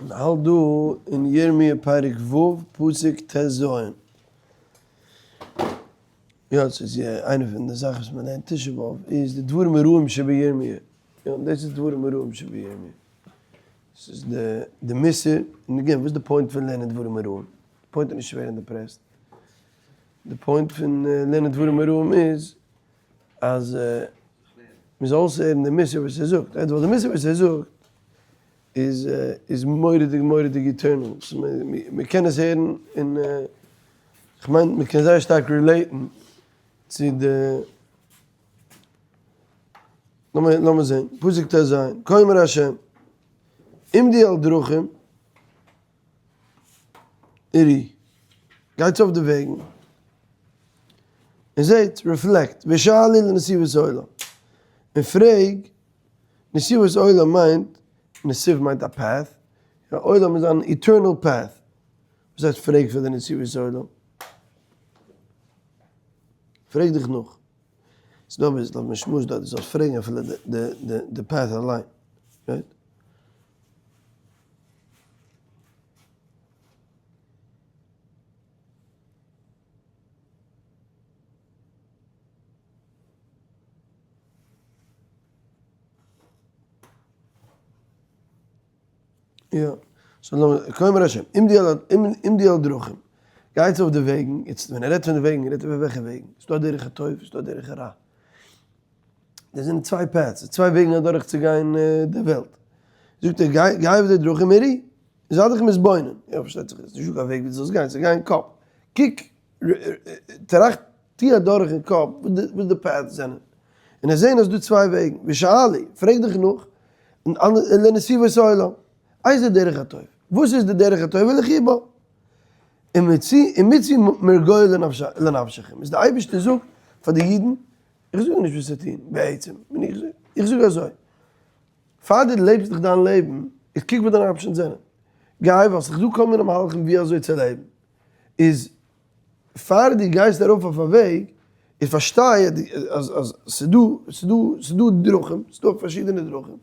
מ'האלט דא אין ירמיה פרק ו' פסוק ט ז. יא, ס'איז איינע פון די זאכן וואס מ'לערנט תשעה באב איז די דברים הרעים שבירמיה. יא, דאס איז דברים הרעים שבירמיה. ס'איז די די מוסר, און again, וואס איז די point פון לערנען דברים הרעים? די point איז נישט צו ווערן depressed. די point פון לערנען דברים הרעים איז אז מ'זאל אויסהערן די מוסר וואס ער זאגט. ווייל די מוסר וואס ער זאגט איז איז מורא'דיג מורא'דיג eternal, מען קען עס הערן און כ'מיין מען קען זייער שטארק relate ן צו די, לאמיר לאמיר זעהן, פסוק ט ז, כה אמר ה', עמדו על דרכים וראו, גייטס אויף די וועגן און זעהט, reflect, ושאלו לנתיבות עולם, און פרעג נתיבות עולם מיינט, נתיב מיינט א path, יא עולם איז אן eternal path, וואס הייסט פרעג פאר די נתיבות עולם? פרעג דיך נאך. ס'איז דא אביסל אויף משמעות דארט, דו זאלסט פרעגן אפילו די path אליין, right? יא, סאו לאמיר, כה אמר השם, עמדו על דרכים, גייטס אויף די וועגן, יעצט ווען ער רעדט פון די וועגן, רעדט ער פון וועלכע וועגן? ס'איז דא א דרך הטוב, ס'איז דא א דרך הרע. דאס זענען צוויי paths, צוויי וועגן אדורך צו גיין די וועלט. זאגט ער, גיי גיי אויף די דרכים וראו, זיי דיך מתבונן, יא פארשטייט זיך, ס'איז נישטא קיין וועג ווי דו זאלסט גיין, ס'איז גיין אין קאפ, קוק טראכט, טוה אדורך אין קאפ וואס די paths זענען, און עס זעהן אז דא צוויי וועגן, ושאלו, פרעג דיך נאך, לנתיבות עולם, איזה דרך הטוב, וואס איז די דרך הטוב ולכו בה, ומצאו מרגוע לנפשכם, איז די אייבערשטער זאגט פאר די אידן, איך זאג נישט וואס צו טון, בעצם, איך זאג אזוי, פאר דו לעבסט דיך דיין לעבן, איז קוק וואס דיינע options זענען, גיי ווייל ס'איז דא כל מיני מהלכים ווי אזוי צו לעבן, איז פאר דו גייסט ארויף אויף א וועג, איז פארשטיי אז אז ס'דא ס'דא ס'דא דרכים, ס'דא פארשידענע דרכים,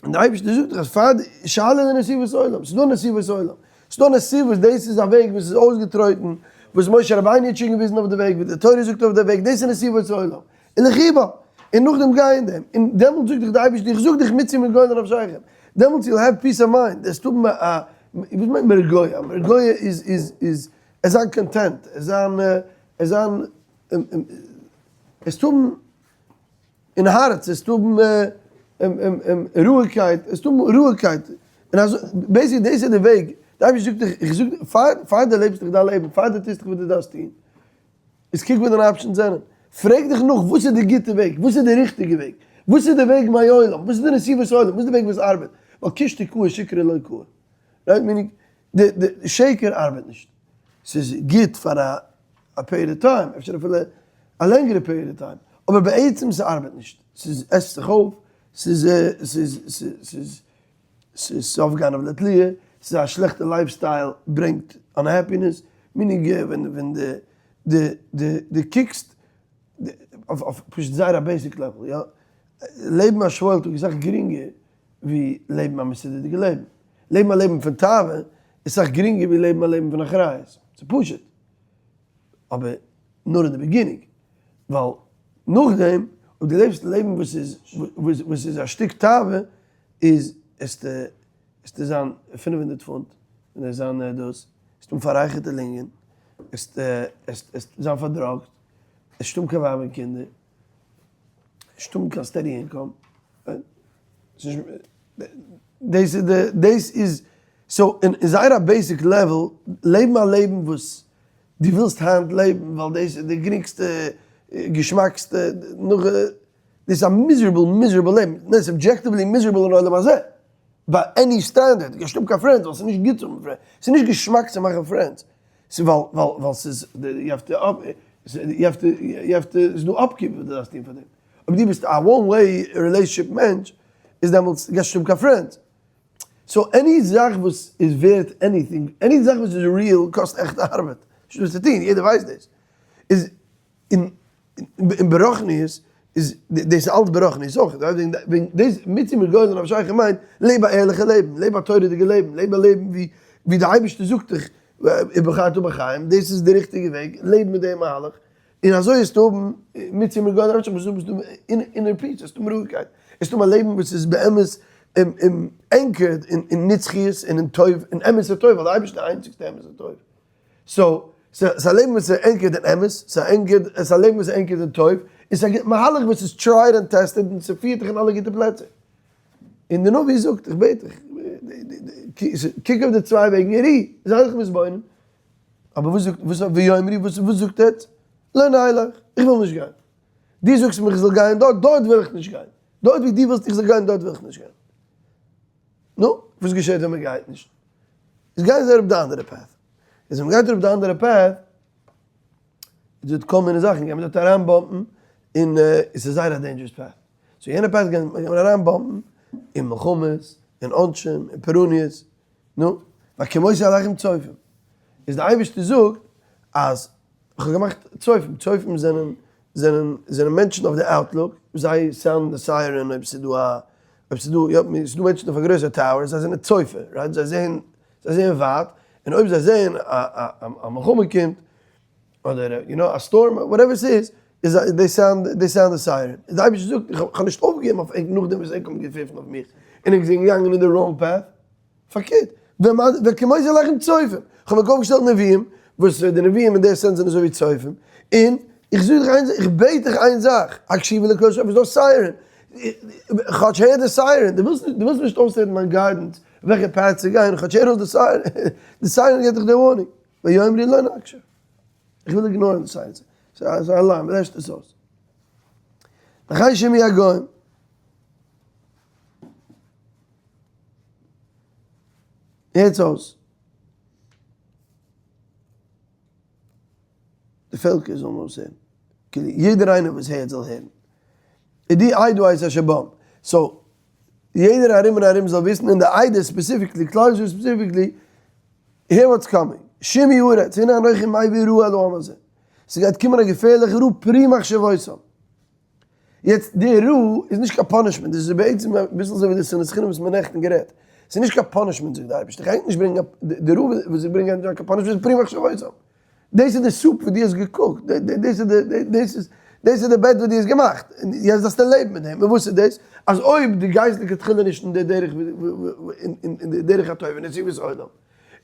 און דער אייבערשטער זאגט דיך אז פאר די, שאלה איז נתיבות עולם, ס'דא נתיבות עולם, ס'דא נתיב וואס דאס איז א וועג וואס איז אויסגעטרויטן, וואס משה רבינו האט שוין געוויזן אויף די וועג, וואס די תורה זאגט אויף די וועג, דאס איז נתיבות עולם, ולכו בה, און נאכדעם גיי אין דעם, און דעמאלטס זאגט דיך דער אייבערשטער איך זאג דיך מצאו מרגוע לנפשכם, דעמאלטס you'll have peace of mind, וועסט האבן א, וואס מיינט מרגוע? מרגוע איז איז איז עס זיין content, עס זיין עס זיין עס האבן אין הארץ, עס האבן רואיגקייט, עס האבן רואיגקייט, און אזוי, basically דאס איז די וועג, די אייבערשטער זאגט דיך, איך זאג דיר, פאר פאר דו לעבסט דיך דיין לעבן, פאר דו טוסט דיך וואס דו דארפסט טון, איז קוק וואס דיינע options זענען, פרעג דיך נאך וואס איז די גוטע וועג, וואס איז די ריכטיגע וועג, וואס איז די וועג מעולם, וואס איז די נתיבות עולם, וואס איז די וועג וואס ארבעט, ווייל קושטא קאי שקרא לא קאי, right meaning די די שקר ארבעט נישט, ס'איז גוט פאר א א period of time, אפשר אפילו א לענגערע period of time, אבער בעצם ס'ארבעט נישט, ס'איז עסט זיך אויף, ס'איז ס'איז ס'איז ס'איז סוף גנב לתליה, ס'איז א שלעכטע life style, ברענגט unhappiness, meaning ווען ווען די די די די קוקסט אויף אויף פשוט זייער א basic level יא, לעבן א שוואוילטאג איז סאך גרינגער ווי לעבן א מסודר'דיגע לעבן, לעבן א לעבן פון תאווה איז סאך גרינגער ווי לעבן א לעבן פון אחריות, ס'איז פשוט, אבער נאר אין די beginning, ווייל נאכדעם אויב דו לעבסט א לעבן וואס איז וואס איז א שטיק תאווה איז עסטו עסטו זיין 500 פונט און עס זיין דאס, עסט האבן פאררייכערטע לונגען, עסט עסט עסט זיין פארדראגט, עסט נישט האבן קיין ווייב און קינדער, נישט האבן קיין steady income, דאס איז די דאס איז so אין זייער א basic level לעבן א לעבן וואס דו ווילסט היינט לעבן ווייל דאס איז די גרינגסטע געשמאקסטע נאך דאס איז א miserable miserable לעבן, ניין ס'איז objectively miserable אין עולם הזה, by any standard, נישט האבן קיין friends ווייל ס'איז נישט גוט צו האבן friends, ס'איז נישט געשמאק צו מאכן friends, ס'איז ווייל ווייל ווייל ס'איז you have to you have to you have to ס'איז דא upkeep וואס דו דארפסט טון פאר דעם, אויב דו ביסט א one way relationship מענטש איז דעמאלטס גייסטו נישט האבן קיין friends, so any זאך וואס איז ווערט anything, any זאך וואס איז real קאסט עכט ארבעט, נישט דא וואס צו טון, יעדער ווייסט דאס, איז אין ברוחניות. איז דאס איז אלץ ברוחניות אויך, וועגן דאס מוציא מגואל לנפשיכם מיינט לעב א ערליכע לעבן, לעב א תורה'דיגע לעבן, לעב א לעבן ווי ווי די אייבערשטער זאגט דיך ובחרת בחיים, דאס איז די ריכטיגע וועג, לעב מיט דעם מהלך, און אזוי וועסטו האבן מוציא מגואל לנפשיכם, וועסטו האבן inner peace, וועסטו האבן רואיגקייט, וועסטו האבן א לעבן וואס איז באמת anchored אין נצחיות און אין טוב, אין אמת'ע טוב, ווייל די אייבערשטער איז די איינציגסטע אמת'ע טוב. so, ס'איז א לעבן וואס איז anchored אין אמת, ס'איז א לעבן וואס איז anchored אין טוב, און ס'איז א מהלך וואס איז tried and tested און ס'פירט דיך אין אלע גוטע פלעצער. און די נביא זאגט, איך בעט דיך, קוק אויף די צוויי וועגן און רו, זיי זיך מתבונן. אבער וואס זאגט, וואס ויאמרו, וואס זאגט עטץ? לא נלך, איך וויל נישט גיין. דו זאגסט מיר איך זאל גיין דארט, דארט וויל איך נישט גיין. דארט ווי דו ווילסט איך זאל גיין, דארט וויל איך נישט גיין. נו, וואס געשעט ווען מ'גייט נישט? איז גייען זיי אראפ די אנדערע path. איז ווען מ'גייט אראפ די אנדערע path, איז דא כל מיני זאכן, גייט מען דארט אריין bump ן, און עס איז זייער א dangerous path. so יענע path גייט מען אריין bump ן אין מלחמות, אין עונשים, אין פורעניות, נו, והקימותי עליכם צופים. איז די אייבערשטער זאגט אז איך האב געמאכט צופים, צופים זענען זענען זענען מענטשן אויף די outlook, זיי sound ן די siren אויב ס'איז דא א אויב ס'איז דא יא ס'איז דא מענטשן אויף א גרויסע tower זיי זענען צופה right זיי זעהן זיי זעהן ווייט און אויב זיי זעהן א א א מלחמה קומט אדער you know א storm whatever ס'איז איז they sound they sound די siren איז די אייבערשטער זאגט איך האב נישט אויפגעגעבן אויף ענק נאכדעם וואס ענק האבן געפיפן אויף מיך און ענק זענען געגאנגען אין די wrong path. פארקערט, והקימותי עליכם צופים, כ'האב ענק אויפגעשטעלט נביאים, וואס די נביאים אין די sense זענען אזוי ווי צופים, און איך זאג דיך איין זאך, איך בעט דיך איין זאך, הקשיבה לקול שופר, ס'איז דא siren, כאטש הער די siren, דו ווילסט דו ווילסט נישט אויסהערן מיין guidance וועלכע path צו גיין, כאטש הער אויס די siren, די siren געבט דיך די warning, ויאמרו לא נקשיב, איך וויל ignore ן די siren, ס'איז א alarm, לעשט עס אויס. לכן שמעו הגוים. הערטס אויס. די פעלקער זאלן אויסהערן. כאילו יעדער איינער וואס הערט זאל הערן. ודעו עדה את אשר בם. so, יעדער ארום און ארום זאל וויסן, און די עדה specifically, כלל ישראל specifically, hear what's coming. שמעי ארץ, הנה אנכי מביא רעה אל העם הזה. ס'גייט קומען א געפערליכע רעה פרי מחשבותם. יעצט די רעה איז נישט קיין punishment, דאס איז בעצם אביסל אזוי ווי די שנאת חינם וואס מ'האט נעכטן גערעדט, ס'איז נישט קיין punishment זאגט די אייבערשטער, איך גיי נישט ברענגען די רעה וואס איך ברענג גייט נישט זיין קיין punishment, ס'איז פרי מחשבותם, דאס איז די soup וואס דו האסט געקוקט, דאס איז די דאס איז דאס איז די בעט וואס דו האסט געמאכט, און יעצט דארפסטו לעבן מיט דעם, און וואס איז דאס? אז אויב דו גייסט לכתחילה נישט אין די דרך אין די דרך הטוב אין נתיבות עולם,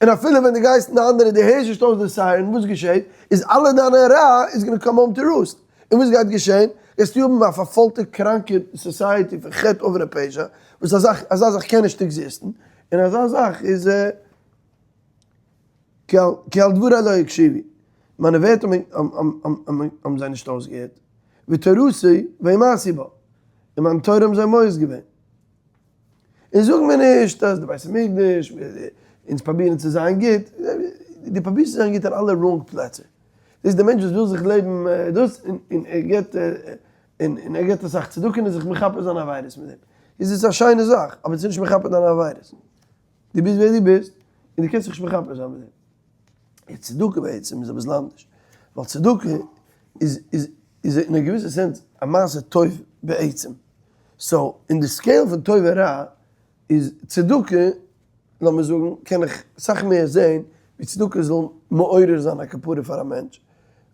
און אפילו ווען דו גייסט אין די אנדערע דו הערסט נישט אויס די siren, וואס געשעט? איז אלע דיינע רע איז gonna come home to roost. און וואס גייט געשען? גייסטו האבן א פארפוילטע קראנקע society פון חטא עוון ופשע, וואס אזא זאך קען נישט exist ן, און אזא זאך איז כי אל דברי לא הקשיבו, מיינע ווערטער האבן זיי נישט אויסגעהערט, ותורתי וימאסו בה, און מיין תורה האבן זיי מואס געווען. און זאג מיר נישט אז די בית המקדש, אונז פרובירן צו זיין גוט, דו פרובירסט צו זיין גוט אין אלע wrong פלעצער. דאס איז דער מענטש וואס וויל זיך לעבן דאס, און ער געבט, און ער געבט אסאך צדקה און איז זיך מכפר זיינע עבירות מיט דעם. איז עס א שיינע זאך, אבער עס איז נישט מכפר דיינע עבירות. דו ביסט ווער דו ביסט, און דו קענסט זיך נישט מכפר זיין מיט דעם. יעצט צדקה בעצם איז אביסל אנדערש, ווייל צדקה איז איז איז אין א געוויסע sense א מעשה טוב בעצם. so אין די scale פון טוב און רע איז צדקה, לאמיר זאגן, קען איך סאך מער זען ווי צדקה זאל מעורר זיין א כפרה פאר א מענטש,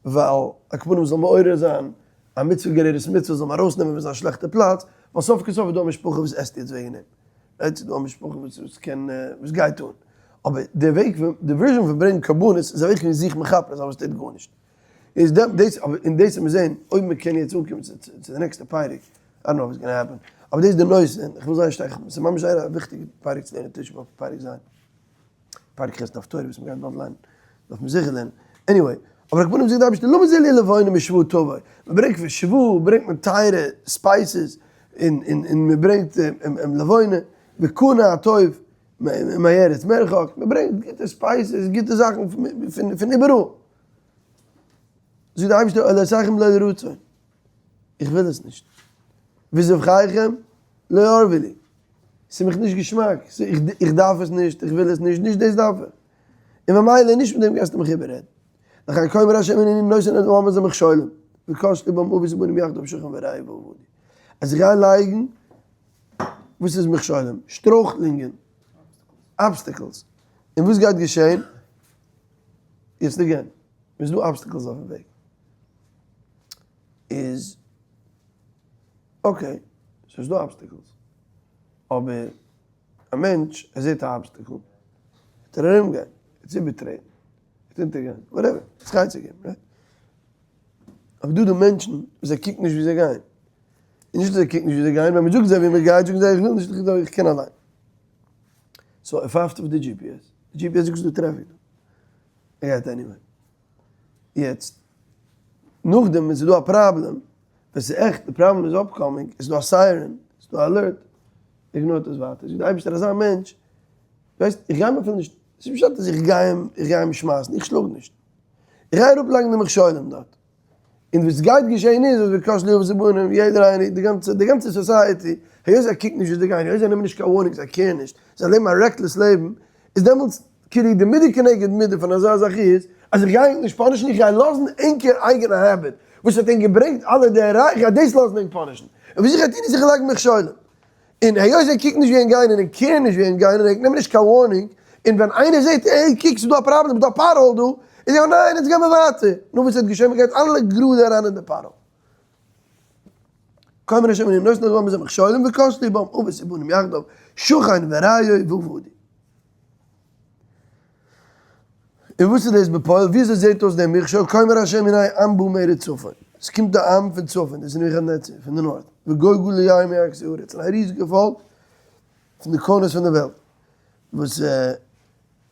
ווייל א כפרה זאל מעורר זיין א מצוה גוררת מצוה זאל מען ארויסנעמען פון זיין שלעכטע פלאץ, ווייל סוף כל סוף איז דא א משפחה וואס עסט יעצט וועגן אים, right? ס'איז דא א משפחה וואס קען, וואס גייט אן. אבער די וועג פון, די version פון ברענגען קרבנות איז א וועג פון זיך מכפר זיין וואס טוט גארנישט. איז דעם דאס אבער און דאס וועט מען זען אויב מען קען יעצט אנקומען צו צו די נעקסטע פרק, I don't know what's gonna happen, אבער דאס איז די נושא, און איך וויל זייער שטארק, ס'איז ממש זייער א וויכטיגע פרק צו לערנען תשעה באב פרק ז', פרק ח' דף תורה וואס מען גייט באלד ליינען, דארף מען זיכער לערנען, anyway, אבער על כל פנים זאגט די אייבערשטער למה זה לי לבונה משבא תבוא, מען ברענגט פון שבא ברענגט מען טייערע spices, און און און מען ברענגט לבונה, וקנה הטוב מארץ מרחק, מען ברענגט גוטע spices, גוטע זאכן פון פון איבעראל. זאגט דער אייבערשטער עולותיכם לא לרצון, איך וויל עס נישט, וזבחיכם לא ערבו לי, ס'איז מיך נישט געשמאק, איך דארף עס נישט, איך וויל עס נישט, נישט דאס דארף איך, און ממילא נישט מיט דעם גייסטו מיך איבעררעדן. לכן כה אמר ה' הנני נותן את העם הזה מכשולים. וכשלו בם אבות ובנים יחדיו שכן ורעיו ועבדו. אז איך גיי לייגן, וואס איז מכשולים? שטרויכלונגען, obstacles. און וואס גייט געשען? יעצט again, ווען ס'איז דא obstacles אויפן וועג, איז okay, ס'איז דא obstacles, אבער א מענטש ער זעט א obstacle, וועט ער ארום גיין, וועט עס איבערטרעטן, וועט אונטערגיין, whatever, זיך עצה געבן, right? אבער דא די מענטשן וואס זיי קוקן נישט ווי זיי גייען, און נישט אז זיי קוקן נישט ווי זיי גייען, ווען מען זאגט זיי ווי מען גייט זאגן זיי איך וויל נישט, איך קען אליין. so ער פייפט אויף די GPS, די GPS זאגט ס'איז דא טרעפיק דא, ער גייט anyway. יעצט, נאכדעם ווען ס'איז דא א פראבלעם, ווען ס'איז עכט, די פראבלעם איז upcoming, עס איז דא א siren, עס איז דא א alert, ignore ט עס ווייטער, זאגט די אייבערשטער אזא מענטש, ווייסט, איך גיי אים אפילו נישט, ס'איז נישט פשט אז איך גיי אים, איך גיי אים שמייסן, איך שלאג נישט, איך גיי אראפלייגן די מכשולים דארט, און וואס גייט געשען איז אז וכשלו אבות ובנים, יעדער איינער, די גאנצע, די גאנצע society, היות זיי קוקן נישט ווי זיי גייען, היות זיי נעמען נישט קיין warnings, זיי care ן נישט, זיי לעבן א reckless לעבן, איז דעמאלטס כאילו די מידה כנגד מידה פון אזא זאך איז, אז איך גיי ענק נישט punish ן, איך גיי לאזן ענקער אייגענע habit, וואס האט ענק געברענגט אלע די רע, איך גיי דאס לאזן ענק punish ן. און וואס איך גיי טון איז איך גיי לייגן מכשולים. און היות זיי קוקן נישט ווי ענק גייען און ענק care ן נישט ווי ענק גייען און ענק נעמען נישט קיין warning, און ווען איינער זעט העי קוק ס'איז דא א פראבלעם, ס'איז דא א pothole דא, איז ער ניין אונז גיימער ווייטער, נו וואס וועט געשען מ'גייט אלע גראדע אריין אין די pothole. כה אמר השם הנני נותן לעם הזה מכשולים וכשלו בם אבות ובנים יחדיו שכן ורעיו ועבדו. און וואס איז דאס בפועל? וויאזוי זעט אויס דער מכשול? כה אמר השם הנה עם בא מארץ צפון, עס קומט א עם פון צפון, דאס איז נבוכדנצר, פון די north, וגוי גדול יאיר מעקצי הארץ, און א ריזיגע פאלק פון די corners פון די וועלט, וואס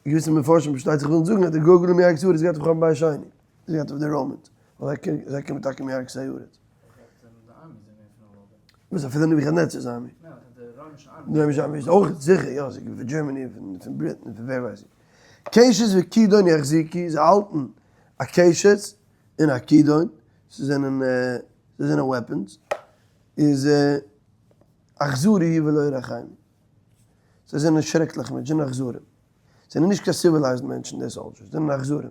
געוויסע מפרשים פארשטייט זיך ווילן זאגן אז די גוי גדול מעקצי הארץ גייט אויף חורבן בית שני, דאס גייט אויף די Romans, ווייל זיי קומען טאקע מעקצי הארץ. וואס אפילו נבוכדנצר'ס army? די רוימישע army איז אויך זיכער יא, זיי קומען פון Germany, פון Britain, פון ווער ווייסט ווי. קשת וכידון יחזיקו, זיי האלטן א קשת און א כידון, זיי זענען זיי זענען weapons, איז אכזרי הוא ולא ירחמו, זיי זענען שרעקליכע מענטשן, זיי זענען אכזרים, זיי זענען נישט קיין civilized מענטשן די soldiers, זיי זענען אכזרים.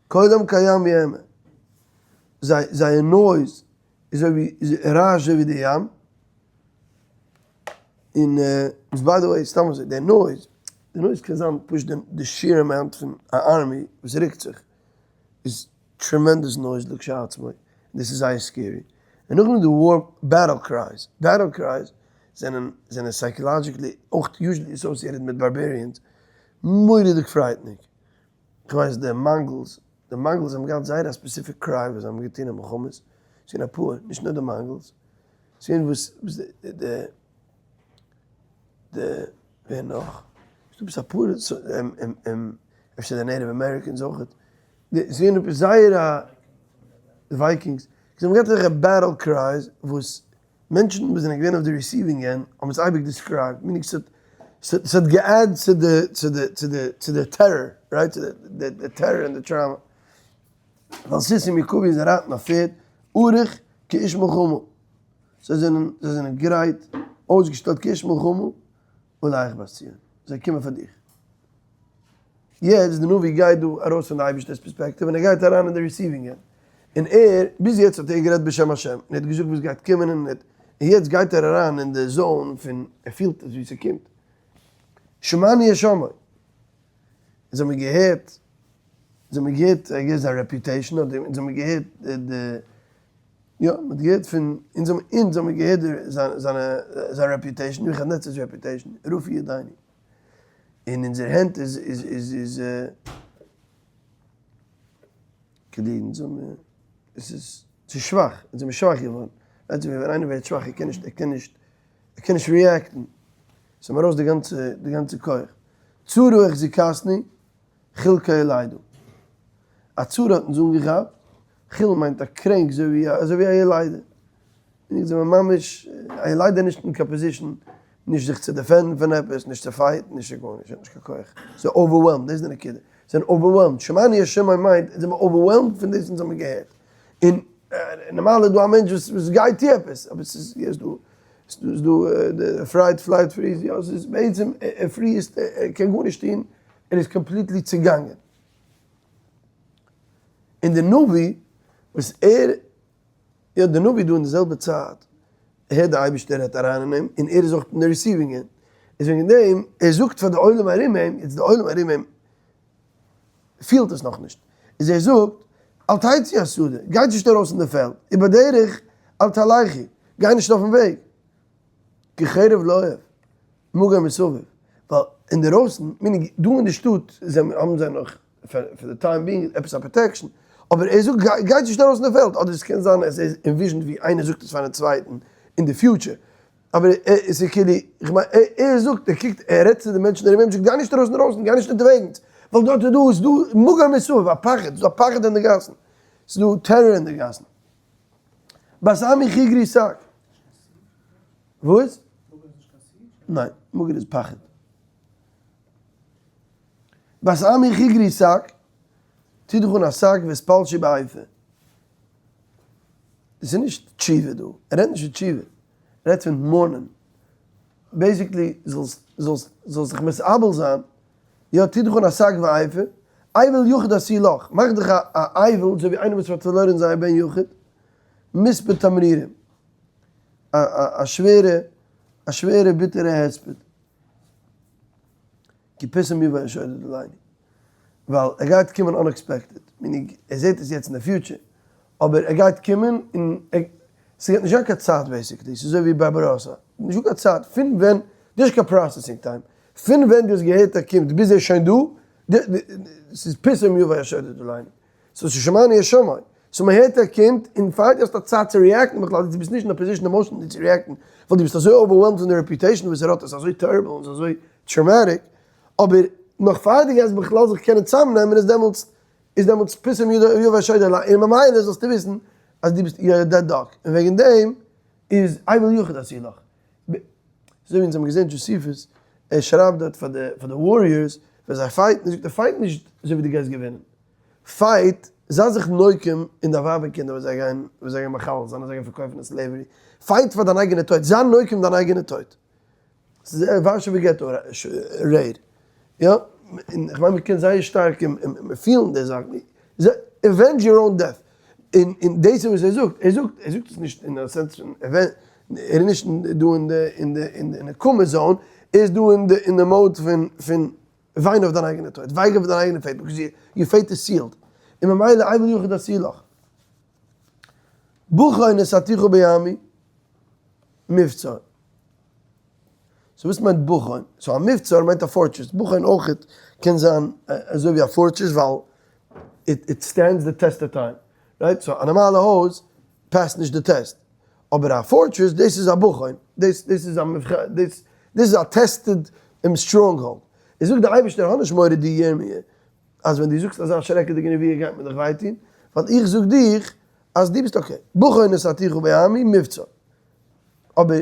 קולם כים יהמה, זיי זייער noise איז אזוי ווי רעש אזוי ווי די ים, און וואס by the way סתם אזוי די noise, די noise קען זיין פשוט די sheer amount פון א army וואס רוקט זיך איז tremendous noise לכשעצמו, און דאס איז זייער scary, און נאכדעם איז דא war battle cries, battle cries זענען זענען psychologically אויך usually associated מיט barbarians, מורא'דיג frightening, כ'ווייס די Mongols די Mongols האבן געהאט זייער א specific cry וואס זיי האבן געטון אין מלחמות, ס'איז געווען אפאר, נישט נאר די Mongols, ס'איז געווען וואס די די ווער נאך? ס'איז דא עפעס אפאר אפשר די Native Americans אויכעט, ס'איז געווען עפעס זייער א די Vikings, זיי האבן געהאט אזעלכע battle cries וואס מענטשן וואס זענען געווען אויף די receiving end האבן עס אייביג described, meaning ס'האט ס'האט גע add צו די צו די צו די צו די טעראר, right? צו די די טעראר און די trauma. ועל סוסים ירכבו זיי רייטן אויף פערד, ערוך כאיש מלחמה, זיי זענען זיי זענען גרייט, אויסגעשטעלט כאיש מלחמה, עליך בת ציון, זיי קומען פאר דיך. יעצט די נביא גייט דא ארויס פון די אייבערשטער'ס פערספעקטיוו און ער גייט אריין אין די receiving end, און ער, ביז יעצט האט ער גערעדט בשם השם, און ער האט געזאגט וואס גייט קומען און ער האט, און יעצט גייט ער אריין אין די zone פון ער פילט עס ווי ס'קומט. שמענו את שמו. אונז האמיר געהערט, אונז האמיר געהערט I guess זיין reputation, אדער אונז האמיר געהערט די, יא, מ'האט געהערט פון, אונז האמיר, אונז האמיר געהערט זיין, זיינע, זיין reputation, נבוכדנצר'ס reputation, רפו ידינו. און אונזער הענט איז איז איז איז כדי אונז האבן עס איז צו שוואך, אונז זעמיר שוואך געווארן, ווייסט ווען איינער ווערט שוואך ער קען נישט ער קען נישט ער קען נישט react ן, ס'איז אים ארויס די גאנצע די גאנצע כח, צרה החזיקתני חיל כילדה, א צרה האט אונז אנגעכאפט, חיל מיינט א קרענק אזוי ווי אזוי ווי א ילדה, אונז זעמיר ממש א ילדה נישט אין קיין position נישט זיך צו defend ן פון עפעס, נישט צו fight ן, נישט צו גארנישט, זי האט נישט קיין כח, זי איז overwhelmed, דאס איז די נקודה, זיי זענען overwhelmed, שמענו את שמו מיינט, זיי זענען overwhelmed פון דאס וואס זיי האבן געהערט, און נארמאל איז דא א מענטש וואס וואס גייט טו עפעס, אבער ס'איז יעצט דא, ס'איז דא די fright flight freeze, יא ס'איז בעצם ער freeze ט, ער קען גארנישט טון, ער איז completely צעגאנגען. און די נביא. וואס ער, יא די נביא דא אין די זעלבע צייט הערט די אייבערשטער רעדט אריין אין אים און ער איז אויך אין די receiving end, איז וועגן דעם ער זאגט פאר די עולם ארום אים, יעצט די עולם ארום אים פילט עס נאכנישט, איז ער זאגט אל תצאי השדה, גייט נישט ארויס אין די פעלד, ובדרך אל תלכי, גיי נישט אויפן וועג, כי חרב לאויב. מגור מסביב, ווייל אינדערויסן, meaning דא אין די שטאט האבן זיי נאך פאר די time being עפעס א protection, אבער ער זאגט גייטס נישט ארויס אין די פעלד, אדער עס קען זיין אז ער איז envisioned ווי איינער זאגט עס פארן צווייטן אין די future, אבער עס איז כאילו, איך מיין ער זאגט, ער קוקט, ער רעדט צו די מענטשן ארום אים, זאגט גיי נישט ארויס אינדערויסן, גיי נישט אונטערוועגנס, ווייל דארט איז דא, עס איז דא מגור מסביב, א פחד, עס איז דא א פחד אין די גאסן, עס איז דא טעראר אין די גאסן. בת עמי חגרי שק. וואס? ניין, מגור איז פחד. בת עמי חגרי שק, טו דיך אן א שק והתפלשי באפר. דאס איז נישט תשובה דא, ער רעדט נישט פון תשובה, ער רעדט פון mourning. Basically זאלסט זאלסט זאלסט זיך מתאבל זיין, יא טו דיך אן א שק ואפר, אבל יחיד עשי לך, מאך דיך א א אבל אזוי ווי איינער וואס האט פארלוירען זייער בן יחיד, מספד תמרורים. א א שווערע א שווערע ביטערע הספד. כי פתאום יבא השודד עלינו. ווייל ער גייט קומען unexpected, meaning ער זעט עס יעצט אין די future, אבער ער גייט קומען און ס'גייט נישט זיין קיין צייט basically, ס'איז אזוי ווי בארבאראסא, נישטא קיין צייט פון ווען, נישט קיין processing time, פון ווען דו האסט געהערט ער קומט ביז ער איז שוין דא, ס'איז פתאום יבא השודד עלינו. So ס'איז שמענו השמע. So מ'הערט ער קומט, און פאר דו האסט א צייט צו react ן בכלל, דו ביסט נישט אין א position emotionally צו react ן, ווייל דו ביסט אזוי overwhelmed פון די reputation וואס ער האט, עס איז אזוי terrible און עס איז אזוי traumatic, אבער נאך פאר דו גייסט בכלל זיך קענען צאמנעמען איז דעמאלטס, איז דעמאלטס פתאום יבא השודד עלינו, און ממילא זאלסטו וויסן אז דו ביסט you're dead duck, און וועגן דעם איז אבל יחיד עשי לך. אזוי ווי אונז האבן געזען דזשאסיפוס, ער שרייבט דארט פאר די פאר די warriors ווען זיי fight ן, זאגט ער fight נישט אזוי ווי דו גייסט געווינען, fight, זיי זיך נוקם אין דיין ווייב און קינדער וואס זיי גייען וואס זיי גייען מחלל זיין און זיי גייען פארקויפן אין slavery, fight פאר דיין אייגענע טויט, זיי נוקם דיין אייגענע טויט. ס'איז ווארשעווע געטא raid, יא, און איך מיין מ'קען זייער שטארק פילן די זאך, avenge your own death, און און דאס איז וואס ער זאגט, ער זאגט ער זאגט עס נישט אין א sense פון ער איז נישט דא אין די אין די אין די נקמה zone, ער איז דא אין די אין די mode פון פון וויין אויף דיין אייגענע טויט, וויין אויף דיין אייגענע fate, because your fate is sealed, און ממילא אבל יחיד עשי לך. בכה נתתיך בעמי מבצר. So וואס מיינט בחון? So א מבצר מיינט א fortress, בחון אויכעט קען זיין אזוי ווי א fortress ווייל it stands the test of time, right? So א נארמאלע הויז pass ט נישט די טעסט, אבער א fortress דאס איז א בחון, דאס דאס איז א מבחן, דאס דאס איז א tested stronghold. איז זאגט דער אייבערשטער האב נישט מורא דו ירמי' אז ווען דו זאגסט אזא שרעקעדיגע נבואה גייט מען דיך וויי טון, ווייל איך זאג דיך אז דו ביסט okay, בחון נתתיך בעמי מבצר. אבער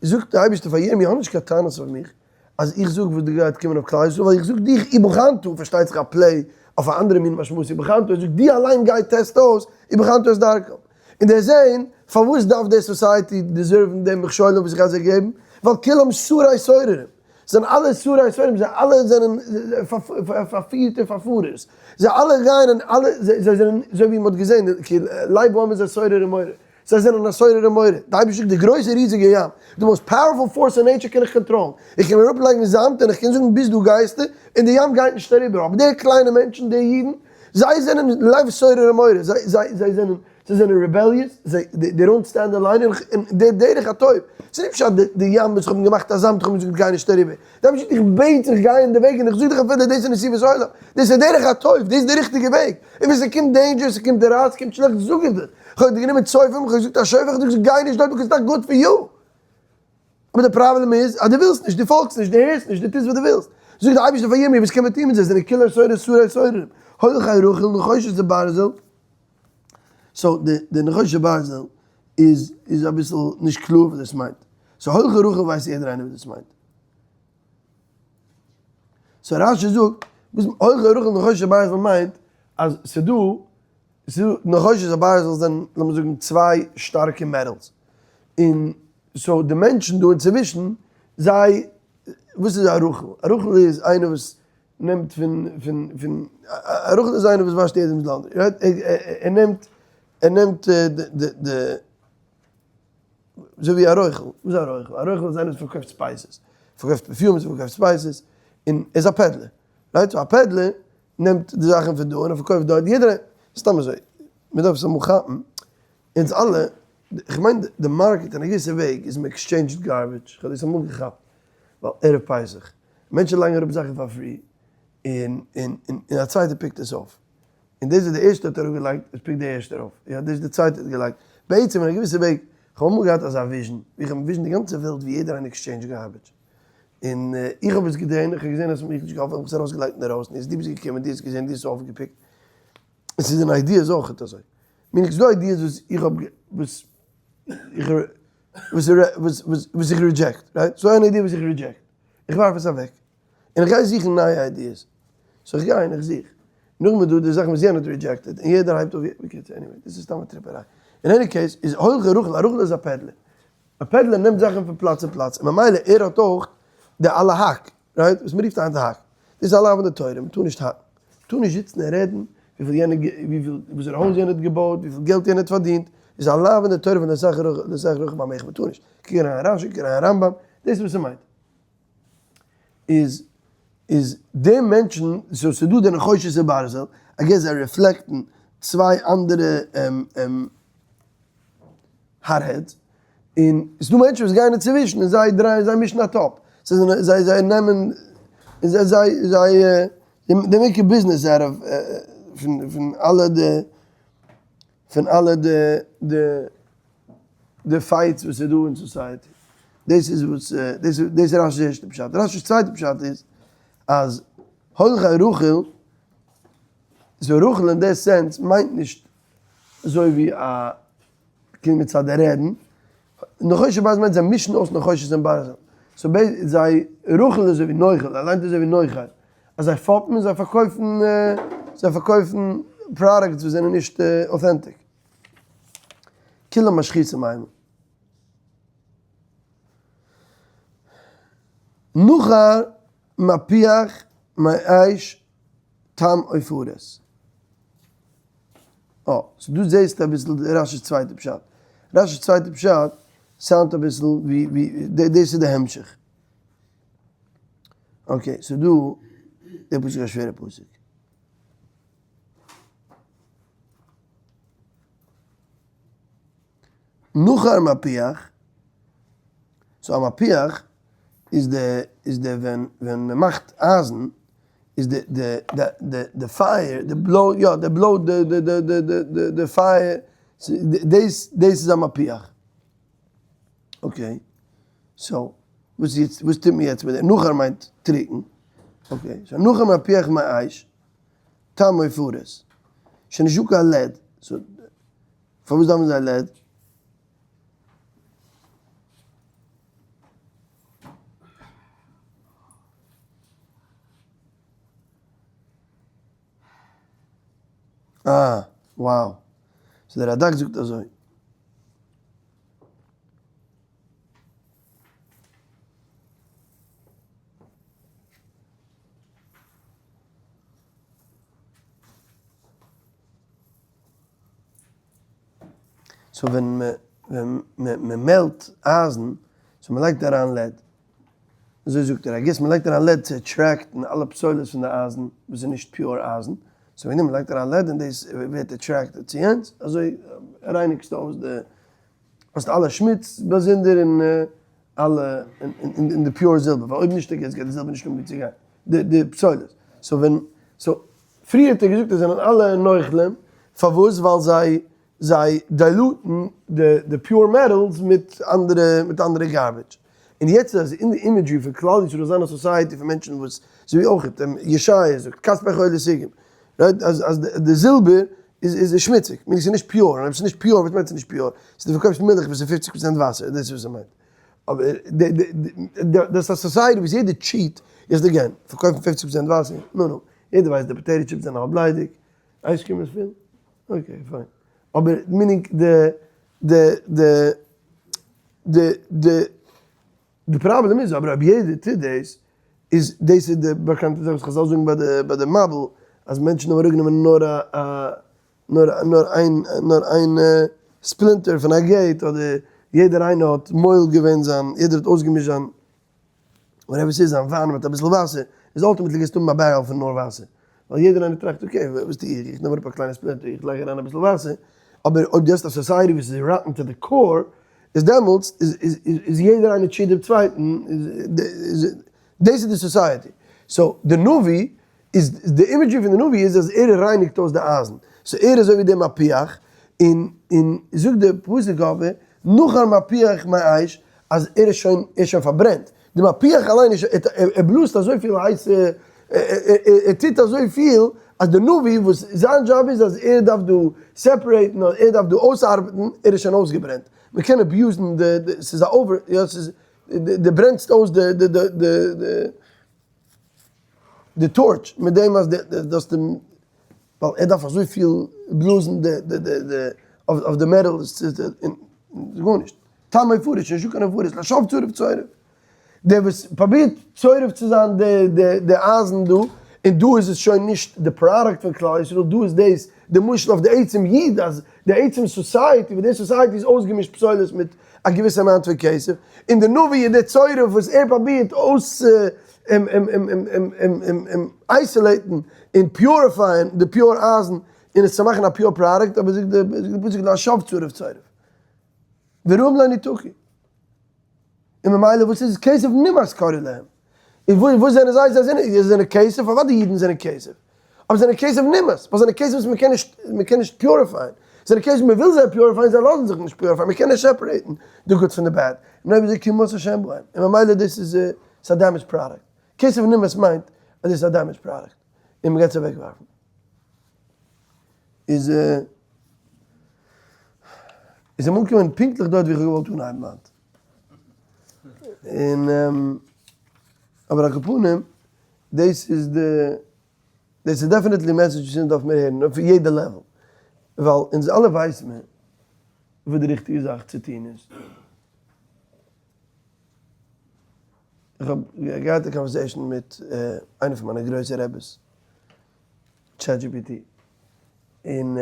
זאגט דער אייבערשטער פאר ירמי' האב נישט קיין טענות אויף מיך אז איך זאג וואס דא גייט קומען אויף כלל ישראל, ווייל איך זאג דיך ובחנת, פארשטייט זיך א play אויף א אנדערע מין משמעות ובחנת, ער זאגט דו אליין גיי test אויס ובחנת את דרכם, און דער זעהן פארוואס דארף די society deserve ן די מכשולים וואס איך גיי זיי געבן, ווייל כולם סרי סוררים, זענען אלע סרי סוררים, זיי אלע זענען פארפירטע פארפארערס, זיי אלע גייען און אלע זיי זענען אזוי ווי מען האט געזעהן כי לב העם איז א סורר ומורה. זיי זענען א סורר ומורה. די אייבערשטער זאגט די גרויסע ריזיגע ים, די most powerful force אין nature קען איך קאנטראלן, איך קען אראפ לייגן זאמד און איך קען זאגן ביז דא גייסטו, און די ים גייט נישט אריבער, אבער די קליינע מענטשן, די אידן, זיי זענען לב סורר ומורה, זיי זיי זיי זענען זיי זענען rebellious, זיי they don't stand the line, און די דרך הטוב, ס'איז נישט פשט די ים וואס איך האב געמאכט א זאמד, איך האב געזאגט גיי נישט אריבער, די אייבערשטער זאגט איך בעט זיך גיי אין די וועג און איך זאג דיך אפילו דאס איז נתיבות עולם, דאס איז דרך הטוב, דאס איז די ריכטיגע וועג. און ווען ס'קומט danger, ס'קומט די רע, ס'קומט שלעכט, זאג איך דיר, כ'האב דיר גענומען צופים, כ'האב געזאגט א שופר, כ'האב דיר געזאגט גיי נישט דארט because it's not good for you. אבער די פראבלעם איז אז דו ווילסט נישט, דו פאלגסט נישט, דו הערסט נישט, דו טוסט וואס דו ווילסט. זאגט דער אייבערשטער פאר ירמי', וואס קען מען טון מיט זיי, זענען כולם סורר סרי סוררים, הולכי רכיל נחושת וברזל. So די נחושת וברזל איז איז אביסל נישט קלאר וואס דאס מיינט. So הולכי רכיל ווייסט יעדער איינער וואס דאס מיינט. So רש"י זאגט, וואס הולכי רכיל נחושת וברזל מיינט, אז ס'דא, ס'דא נחושת וברזל זענען לאמיר זאגן צוויי שטארקע metals, און so די מענטשן דא אינצווישן זיי, וואס איז א רכיל? א רכיל איז איינער וואס נעמט פון פון פון, א רכיל איז איינער וואס וואשט יעדעמ'ס laundry, right? ער נעמט. ער נעמט די די די אזוי ווי א רוכל, וואס איז א רוכל? א רוכל איז איינער וואס פארקויפט spices, פארקויפט perfumes, פארקויפט spices, און ער איז א peddler, right? So א peddler נעמט די זאכן פון דא און ער פארקויפט דארט, יעדער, סתם אזוי, מען דארף עס אמאל כאפן, אונז אלע, איך מיין די market אין א געוויסע וועג איז מען exchanged garbage, איך האב דאס אמאל געכאפט, ווייל ערב פסח, מענטשן לייגן אראפ זאכן פאר free, און און און א צווייטער pick ט עס אויף, און דאס וואס די ערשטע האט אראפגעלייגט, עס pick ט די ערשטע אויף, יא דאס די צווייטע האט געלייגט, בעצם אין א געוויסע וועג, איך האב אמאל געהאט אזא vision, ווי איך האב envisioned די גאנצע וועלט ווי יעדער איינער exchange garbage, און איך האב עס געטון, איך האב געזען אז עס האט מיך נישט געהאלפן, איך האב עס ארויסגעלייגט אינדערויסן, איז דו ביסט געקומען, דו האסט געזען, דו האסט עס אויפגע pick ט, עס איז אין ideas אויכעט אזוי, מיין איך ס'דא ideas וואס איך האב וואס איך וואס וואס איך reject, right? ס'דא אן idea וואס איך reject, איך ווארף עס אוועק, און איך גיי זוכן נייע ideas, so איך גיי און איך זוך, נאכדעם איז דא די זאכן וואס יענער האט rejected, און יעדער הייבט אויף, בקיצור anyway, דאס איז סתם א טריפעריי. אין any case, איז הולכי רוכל, א רוכל איז א peddler, א peddler נעמט זאכן פון פלאץ צו פלאץ, און ממילא ער האט אויך די אלע האק, right? וואס מ'רופט היינט האק. דאס איז א לאו אין די תורה, מ'טאר נישט האקן. מ'טאר נישט זיצן און רעדן וויפיל יענער וויפיל וואסערע הויז יענער האט געבויט, וויפיל געלט יענער האט פארדינט. איז א לאו אין די תורה פון לא תחרוך לא תחרוך בעמך, מ'טאר נישט. קוק אריין אין רשי, קוק אריין אין רמב"ם, דאס איז וואס ס'מיינט. איז איז די מענטשן, so ס'דא די נחושת און ברזל, I guess זיי reflect ן צוויי אנדערע hotheads, און ס'דא מענטשן וואס גייען אינצווישן און זיי דרייען זיי מישן א טאפ, זיי זענען זיי זיי נעמען און זיי זיי זיי they make a business out of פון פון אלע די פון אלע די די די fights וואס איז דא אין society. דאס איז וואס דאס איז דאס איז רש"י'ס ערשטע פשט. רש"י'ס צווייטע פשט איז אז הולכי רכיל, so רכיל אין די sense מיינט נישט אזוי ווי א קינד מצד די רעדן, נחושת ברזל מיינט זיי מישן אויס נחושת און ברזל, so בעצם זיי רכיל איז אזוי ווי נוכל, ער ליינט אזוי ווי נוכל, אז זיי פאפן און זיי פארקויפן זיי פארקויפן products וואס זענען נישט authentic. כולם משחיתים המה. נכר מפיח מאש תם עופרת. אה, so דא זעהסטו אביסל רש"י'ס צווייטע פשט. רש"י'ס צווייטע פשט sound ט אביסל ווי ווי דאס איז די המשך. okay, so דא, דער פסוק איז א שווערע פסוק. נכר מפיח, so א מפיח איז די איז די ווען ווען מען מאכט אייזן איז די די די די פייער די blow יא די blow די די די די די די די פייער דאס דאס איז א מפיח. okay so וואס יעצט וואס טוט מען יעצט מיט דעם? נכר מיינט טרוקן okay so נכר מפיח מאש תם עופרת שוין נישטא קיין lead so פארוואס דארפן זיי lead? אה, wow. So דער רד"ק זאגט אזוי. So ווען מען מעלט אייזן, so מען לייגט אריין lead, אזוי זאגט ער, I guess מען לייגט אריין lead צו attract ן אלע פסולת פון די אייזן וואס איז נישט pure אייזן, so ווען מען לייגט אריין lead און דאס ווערט attracted צו יענץ, אזוי רייניגסטו אויס די, האסט אלע שמוץ באזונדער און אלע און די pure זילבער, ווייל אויב נישט I guess גייט די זילבער נישט האבן ווי צו גיין, די די פסולת, so ווען, so פריער האט ער געזאגט אז זענען אלע נוכלים, פארוואס? ווייל זיי זיי dilute ן די די pure metals מיט אנדערע מיט אנדערע garbage, און יעצט אז אין די imagery פון כלל ישראל זיין א society פון מענטשן וואס אזוי ווי אויך ישעיה זאגט כספי חולי סיגים, right אז אז די זילבער איז איז שמוציג, מיינט ס'איז נישט pure, און אויב ס'איז נישט pure וואס מיינט ס'איז נישט pure? ס'איז דו פארקויפסט מילך וואס איז פופציג פראצענט וואסער, דאס איז וואס ס'מיינט. אבער די די דאס א society וואס יעדער cheat איז again, פארקויפן פופציג פראצענט וואסער, נו נו, יעדער ווייסט די potato chips זענען האלב ליידיג, ice cream איז פול? okay fine. אבער meaning די די די די די די פראבלעם איז אבער אויב יעדער טוט דאס איז דאס איז די באקאנטע זאך וואס חז"ל זאגן ביי די ביי די מבול אז מענטשן האבן אראפגענומען נאר א א. נאר נאר איין נאר איין splinter פון א gate אדער יעדער איינער האט מועל געווען זיין יעדער האט אויסגעמישט זיין whatever ס'איז זיין וויין מיט אביסל וואסער איז ultimately גייסטו האבן א barrel פון נאר וואסער ווייל יעדער איינער טראכט okay וואס טו איך איך נעם אראפ א קליינע splinter איך לייג אריין אביסל וואסער אבער אויב דו האסט א society וואס איז rotten to the core איז דעמאלטס איז איז איז יעדער איינער cheat דעם צווייטן איז דאס איז די society. So די נביא איז די imagery פון די נביא איז אז ער רייניגט אויס די אייזן. So ער איז אזוי ווי דער מפיח, און און זאגט די פסוק אבער נאכן מפיח מאש אז ער איז שוין ער איז שוין פארברענט. די מפיח אליין איז שוין ער בלאזט אזויפיל הייסע ער טוט אזויפיל אז די נביא וואס זיין דזשאב איז אז ער דארף דא separate ן ער דארף דא אויסארבעטן ער איז שוין אויסגעברענט. מ'קען abuse ן די ס'איז א over יא ס'איז די ברענסט אויס די די די די די torch מיט דעם אז די די האסט אים ווייל ער דארף אזויפיל בלאזן די די די די אויף די metal און גארנישט תם מפורש נישטא קיין מפורש לשוא צורף צורף דער וואס פרובירט צורף צו זיין די די די אייזן דא און דא איז עס שוין נישט די product פון כלל ישראל דא איז דאס די משל אויף די עצם איד אז די עצם society וואס די society איז אויסגעמישט פסולת מיט א געוויסע amount פון כסף, און די נביא איז דער צורף וואס ער פרובירט אויס isolate ן און purify ען די pure אייזן און עס צו מאכן א pure product, אבער זאגט די פסוק לשוא צרף צורף ורעים לא נתקו, און ממילא וואס איז כסף נמאס קראו להם. און וואס זענען זיי? זיי זענען זיי זענען כסף, אוודאי אידן זענען כסף, אבער זענען כסף נמאס, ווייל זענען כסף וואס מען קען נישט, מען קען נישט purify ען, זענען כסף מען וויל זיי purify ען, זיי לאזן זיך נישט purify ען, מען קען נישט separate ן די good פון די bad, און אויב אזוי כי מאס השם בהם, און ממילא דאס איז ס'איז א damaged product, כסף נמאס מיינט אז דאס איז א damaged product, און מען גייט עס אוועק ווארפן. איז איז אים אנגעקומען פונקטליך דארט ווי איך האב געוואלט אנהייבן היינט. און אבער על כל פנים דאס איז די דאס איז definitely message וואס אונז דארף מיר הערן אויף יעדע level ווייל אונז אלע ווייסן מיר וואס די ריכטיגע זאך צו טון איז. איך האב געהאט א conversation מיט איינע פון מיינע גרויסע רעבעס ChatGPT און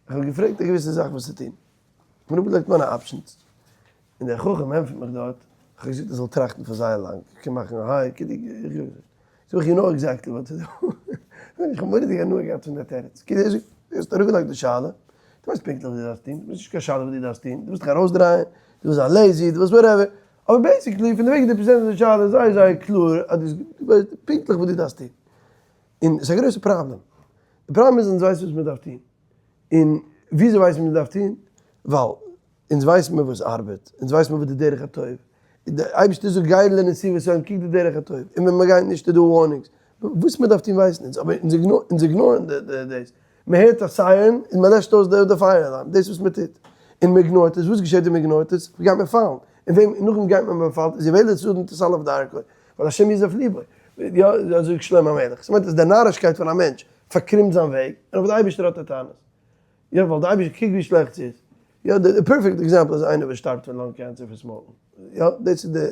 איך האב געפרעגט א געוויסע זאך וואס צו טון. כ'האב אראפגעלייגט מיינע options, און דער חכם ענטפערט מיך דארט, כ'האב געזאגט ער זאל טראכטן פאר זייער לאנג, כ'קען מאכן א היי, זאג איך you know exactly what to do, איך האב מורא'דיג הנאה געהאט פון דער תירוץ, כאילו ער זאגט, דו האסט אראפגעלייגט די שאלה, דו ווייסט פונקטליך וואס דו דארפסט טון, דו ביסט נישט קיין שאלה וואס דו דארפסט טון, דו ווילסט דיך ארויסדרייען, דו ווילסט זיין lazy, דו ווילסט whatever, אבער basically פון די וועג דו present סט די שאלה איז זייער זייער קלאר אז דו ווייסט פונקטליך וואס דו דארפסט טון, און ס'איז א גרויסע פראבלעם, די פראבלעם איז אונז ווייסן וואס מ'דארף טון, און וויאזוי ווייסן מיר מ'דארף טון? ווייל אונז ווייסן מיר וואס ארבעט, אונז ווייסן מיר וואס די דרך הטוב, די אייבערשטער זאגט גיי לנתיבות עולם קוק די דרך הטוב, און ווען מ'גייט נישט איז דא warnings, וואס מ'דארף טון ווייסן אונז, אבער אונז ignore ן דאס, מ'הערט א siren און מ'לעשט אויס די fire alarm, דאס וואס מ'טוט, און מ' ignore ט עס, וואס געשעט ווען מ' ignore ט עס? גייט מען פאלן, און וועם נאכדעם גייט מען מ'פאלט איז יבלת אדם תסלף דרכו, ווייל השם יזרף ליבו, יא אזוי זאגט שלמה המלך, ס'מיינט אז די נארישקייט פון א מענטש פארקרומט זיין וועג, און אויף די אייבערשטער האט ער טענות. יא, ווייל די אייבערשטער קוקט ווי שלעכט ס'איז. יא, די perfect example איז איינער וואס שטארבט פון lung cancer פון smoke ן. יא, דאס איז די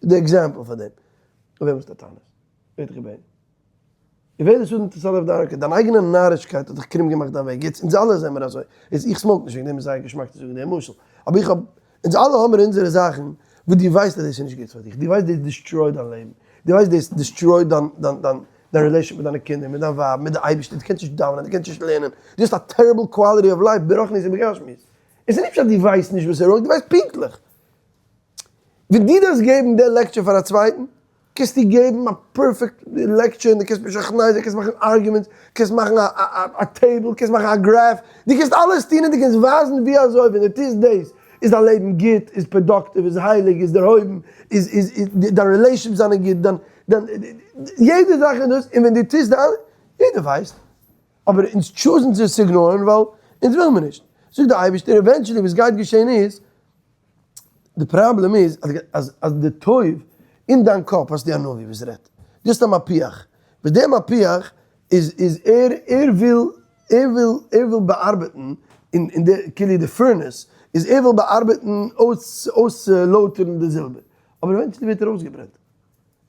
די example פאר דעם. אויף וועם האסטו טענות? ווער האט דיך געבעטן? און ווער איז אדם תסלף דרכו? דיין אייגענע נארישקייט האט דיך קרום געמאכט דיין וועג. יעצט, אונז אלע זעמיר אזוי. יעצט, איך smoke נישט, וועגן דעם איז זייער געשמאק צו זאגן דעם משל. אבער איך האב, אונז אלע האמיר אונזערע זאכן וואס דו ווייסט אז דאס איז נישט גוט פאר דיך. דו ווייסט דאס destroy ט דיין לעבן. דו ווייסט דאס destroy ט דיין דיין דיין דיין relation מיט דיינע קינדער, מיט דיין ווייב, מיט די אייבערשטער, דו קענסט נישט דאווענען, דו קענסט נישט לערנען, דו האסט א terrible quality of life ברוחניות ובגשמיות. עס איז נישט פשט דו ווייסט נישט וואס איז wrong, דו ווייסט פונקטליך. ווען דו דארפסט געבן די lecture פאר א צווייטן, קענסטו געבן א perfect lecture און דו קענסט משכנע זיין, קענסט מאכן arguments, קענסט מאכן א table, קענסט מאכן א graph, דו קענסט אלעס טון און דו קענסט ווייזן ווי אזוי ווען דו טוסט דאס איז דיין לעבן גוט, איז productive, איז הייליג, איז דערהויבן, איז איז איז דיין relationships זענען גוט, דיין דיין יעדע זאך איז דאס, און ווען דו טוסט די אלע, יעדער ווייסט, אבער אונז choose ן צו עס ignore ן ווייל אונז וויל מיר נישט. זאגט דער אייבערשטער eventually וואס גייט געשען איז, די פראבלעם איז אז אז די טוב אין דיין קאפ האסטו א נביא וואס רעדט, דו האסט א מפיח, וואס דער מפיח איז איז ער ער וויל ער וויל ער וויל באארבעטן אין אין די כאילו די furnace איז ער וויל באארבעטן אויס אויסצולויטערן די זילבער, אבער eventually ווערט ער אויסגעברענט.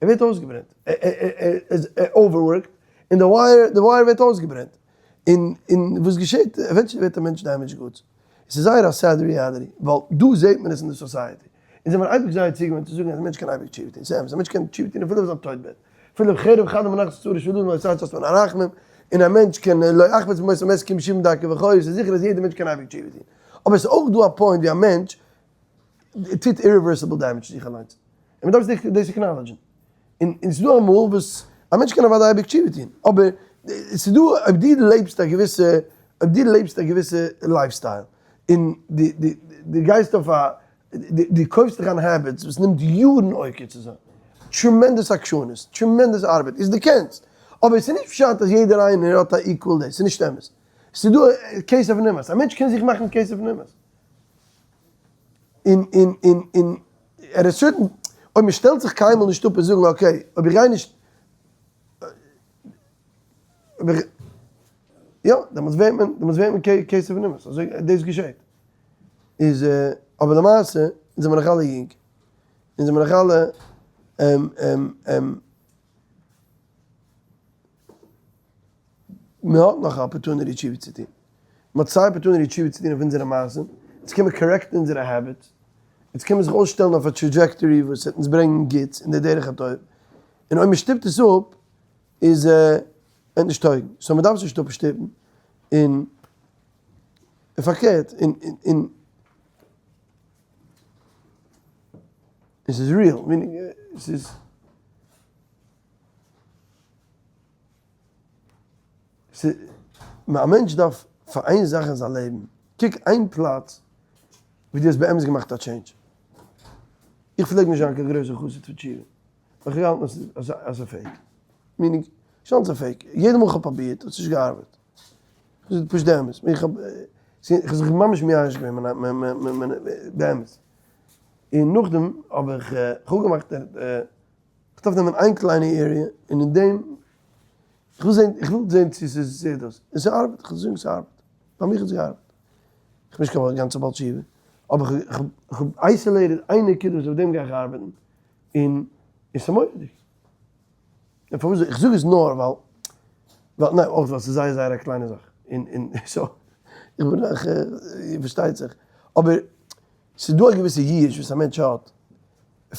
ער ווערט אויסגעברענט, ער איז overworked, און די wire די wire ווערט אויסגעברענט. און און וואס געשעט? eventually ווערט א מענטש damaged goods. עס איז זייער א sad reality, ווייל דא זעט מען עס אין די society. אונז זעמיר אייביג זייער צוגעוואוינט צו זאגן אז א מענטש קען אייביג תשובה טון. ס'איז אמת, א מענטש קען תשובה טון אפילו אויף זיין טויט בעט. אפילו חרב חדה מונחת על צווארו של אדם לא תעצור מן הרחמים, און א מענטש קען לא אחפוץ במות המת כי אם בשבעים דרכי וחוה, ס'איז זיכער אז יעדער מענטש קען אייביג תשובה טון. אבער עס איז אויך דא א point ווי א מענטש טוט irreversible damage צו זיך אליינס. און מ'דארף זיך דאס acknowledge ן. און און ס'איז דא אמאל וואס א מענטש קען אוודאי אייביג תשובה טון, אבער ס'איז דא אויב דו לעבסט א געוויסע, אויב דו לעבסט א געוויסע lifestyle, און דו דו דו גייסט אויף א, דו קויפסט דיך איין habits וואס נעמט יארן עוקר צו זיין, tremendous עקשנות, tremendous ארבעט, איז דו קענסט, אבער ס'איז נישט פשט אז יעדער איינער האט א equal דעי, ס'איז נישט אמת. ס'איז דא כסף נמאס, א מענטש קען זיך מאכן כסף נמאס. און און און און ער איז certain אויב מען שטעלט זיך קיינמאל נישט אפ און זאגן okay אויב איך גיי נישט אויב איך יא דעמאלטס ווערט מען דעמאלטס ווערט מען כסף נמאס אזוי דאס געשעט איז אבער למעשה אונז זעמער נאך אלע יונג אונז זעמער נאך אלע מען האט נאך א opportunity תשובה צו טון, מען האט סיי opportunity תשובה צו טון אויף אונזערע מעשים, אונז קען מען correct ן אונזערע habits, אונז קען מען זיך אויסשטעלן אויף א trajectory וואס וועט אונז ברענגן גוטס אין די דרך הטוב, און אויב מען שטופט עס אפ איז וועט נישט טויגן, so מען דארף עס נישט אפשטופן, און פארקערט, און און עס איז real, meaning עס איז. א מענטש דארף פאר איין זאך אין זיין לעבן, קוק איין פלאץ ווי דו האסט באמת געמאכט א change. איך פלעג נישט זיין קיין גרויסער חסיד פון תשובה, איך האב געהאלטן אז ס'איז fake, meaning נישט אלס fake, יעדע מאל איך האב פרובירט האט עס נישט געארבעט, דאס איז פשוט די אמת, איך האב זיך ממש מייאש געווען באמת, און נאכדעם האב איך געמאכט איך דארף נעמען איין קליינע area און אין דעם, איך וויל זען, איך וויל זען צו ס'איז זעט דאס, און ס'ארבעט, איך וויל זאגן ס'ארבעט, ביי מיך האט עס געארבעט, איך בין נישט קיין גאנצע בעל תשובה, אבער איך האב isolated איין נקודה וואס אויף דעם גיי איך ארבעטן, און ס'איז מורא'דיג. און פארוואס, איך זאג עס נאר ווייל, ווייל ניין, אויך ווייל ס'איז זייער זייער א קליינע זאך, און און so, איך בין אויך, פארשטייט זיך, אבער ס'איז דא א געוויסע ייאוש וואס א מענטש האט,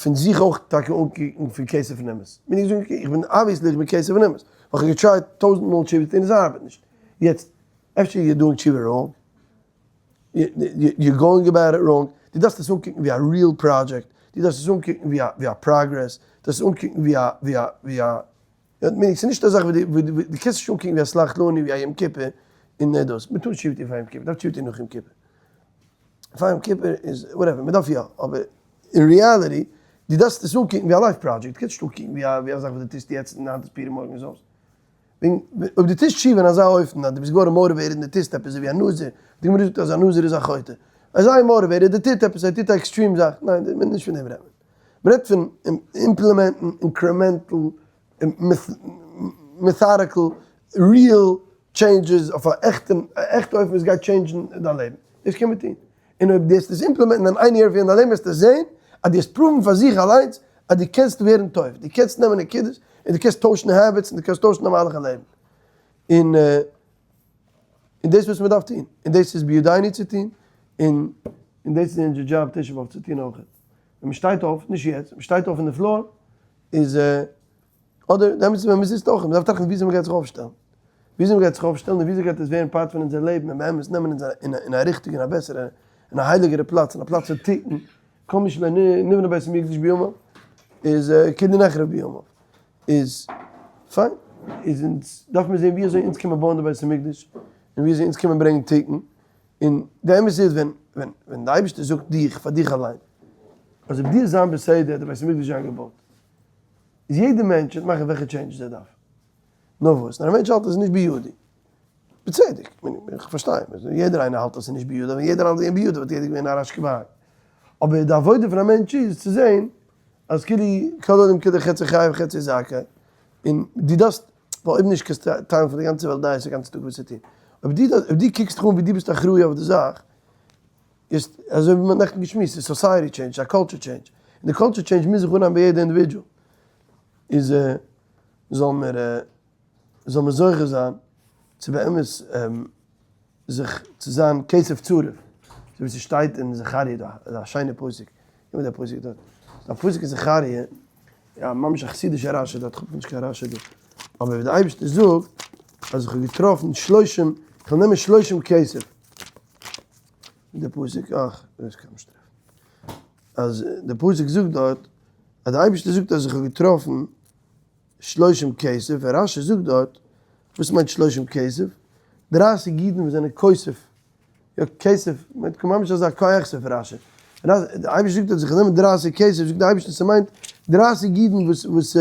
פון זיך אויך טאקע אנקוקן פון כסף נמאס. בין איך זאגן okay, איך בין obviously איך בין כסף נמאס, ווייל כ'האב גע try ט טויזנט מאל תשובה טון און ס'ארבעט נישט. יעצט, אפשר you're doing תשובה wrong, you're going about it wrong, דו דארפסט עס אנקוקן ווי א real project, דו דארפסט עס אנקוקן ווי א ווי א progress, דו דארפסט עס אנקוקן ווי א ווי א ווי א, ס'איז נישט א זאך ווי דו דו קענסט נישט אנקוקן ווי א סלח לנו ווי א יום כיפור און דאס, מ'טאר נישט תשובה טון פאר יום כיפור, מ'דארף תשובה טון נאך יום כיפור. פאר יום כיפור איז whatever, מען דארף יא, אבער אין reality, דו דארפסט עס אנקוקן ווי א life project, דו קענסט נישט אנקוקן ווי א זאך וואס דו טוסט יעצט און היינט איז פורים מארגן איז אויס. וועגן אויב דו טוסט תשובה אין אזא אופן אז דו ביסט געווארן motivated און דו טוסט עפעס אזוי ווי א נזיר, די גמרא זאגט אז א נזיר איז א חוטא, אזא motivated, דער טוט עפעס, ער טוט א extreme זאך, ניין, מען רעדט נישט פון דעם רעדט מען. מען רעדט פון implement ן incremental methodical real changes אויף א עכטע עכטע אופן וואס גייט change ן דיין לעבן, דאס קען מען טון, און אויב דו וועסט עס implement ן אין איין area פון דיין לעבן וועסטו זען אז דו וועסט prove ן פאר זיך אליינס אז דו קענסט ווערן טוב, דו קענסט נעמען נקודות און דו קענסט טוישן habits און דו קענסט טוישן דיין מהלך הלעבן, און און דאס וואס מען דארף טון, און דאס איז בידינו צו טון, און און דאס איז אונזער דזשאב תשעה באב צו טון אויכעט, ווען מען שטייט אויף, נישט יעצט, מען שטייט אויף אין די floor, איז אדער דעמאלטס ווען מ'זיצט אויך, מ'דארף טראכטן וויאזוי מ'גייט זיך אויפשטעלן. וויאזוי מ'גייט זיך אויפשטעלן און וויאזוי גייט עס ווערן part פון אונזער לעבן און באמת נעמען אונז אין א ריכטיגע און א בעסערע און א הייליגערע פלאץ און א פלאץ פון תיקון, כל מי שלא נבנה בית המקדש בימיו איז כאילו נחרב בימיו. איז פיין. איז אונז דארף מיר זען וויאזוי אונז קען מען בויען די בית המקדש און וויאזוי אונז קען מען ברענגען תיקון. און די אמת איז ווען ווען ווען די אייבערשטער זאגט דיך פאר דיך אליין אז אויב דו וועסט זיין בסדר וועט די בית המקדש זיין געבויט. איז יעדער מענטש וועט מאכן וועלכע changes ער דארף. נאר וואס, נאר א מענטש האלט אז עס איז נישט בידי. בצדק, איך פארשטיי, יעדער איינער האלט אז עס איז נישט בידו, ווען יעדער האלט אז עס איז בידו וואלט יעדער געווען א רשכבה"ג. אבער די עבודה פון א מענטש איז צו זען אז כאילו כל אדם כולו חצי חייב חצי זכאי, און דו דארפסט, ווייל אויב נישט קענסטו טיילן פאר די גאנצע וועלט דעות א גאנצן טאג וואס צו טון. אויב דו קוקסט דיך אן ווי דו ביסט אחראי אויף די זאך, איז אזוי ווי מ'האט נעכטן געשמועסט, ס'איז society change, ס'איז א culture change, און די culture change מוז זיך אנהייבן ביי יעדע individual, איז זאל מיר זאל מיר זוכה זיין. צו באמת זיך צו זיין כסף צרוף, אזוי ווי ס'שטייט אין זכריה דא, א שיינע פסוק, ווי איז דער פסוק דארט? ס'איז א פסוק אין זכריה, יא ממש א חסידישע רשי דארט, כ'האב נישט קיין רשי דא, אבער ווי דער אייבערשטער זאגט אז איך האב געטראפן שלושים, איך וועל נעמען שלושים כסף, די פסוק, אך, דאס קען מען נישט טרעפן, אז די פסוק זאגט דארט, אז דער אייבערשטער זאגט אז איך האב געטראפן שלושים כסף, און רשי זאגט דארט, וואס מיינט שלושים כסף? דרייסיג אידן וואס זענען כוסף, יא כסף, מיינט ממש אזא כח ספר רשי, דער אייבערשטער זאגט אז איך נעם דרייסיג כסף, זאגט דער אייבערשטער ס'מיינט דרייסיג אידן וואס וואס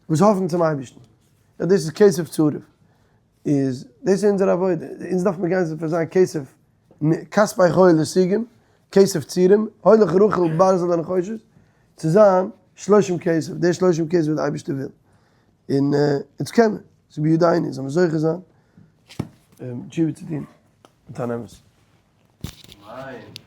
וואס האפן צום אייבערשטן, יא דאס איז כסף צרוף, איז דאס איז אונזער עבודה, אונז דארף מיר גיין פאר זיין כסף, כספי חיל לסיגים, כסף צירים, הולך רכיל ברזל ונחושת, צו זיין שלושים כסף, די שלושים כסף וואס די אייבערשטער וויל, און אונז קען מען, ס'איז בידינו, זאל מען זוכה זיין תשובה צו טון מיט אן אמת. אמן.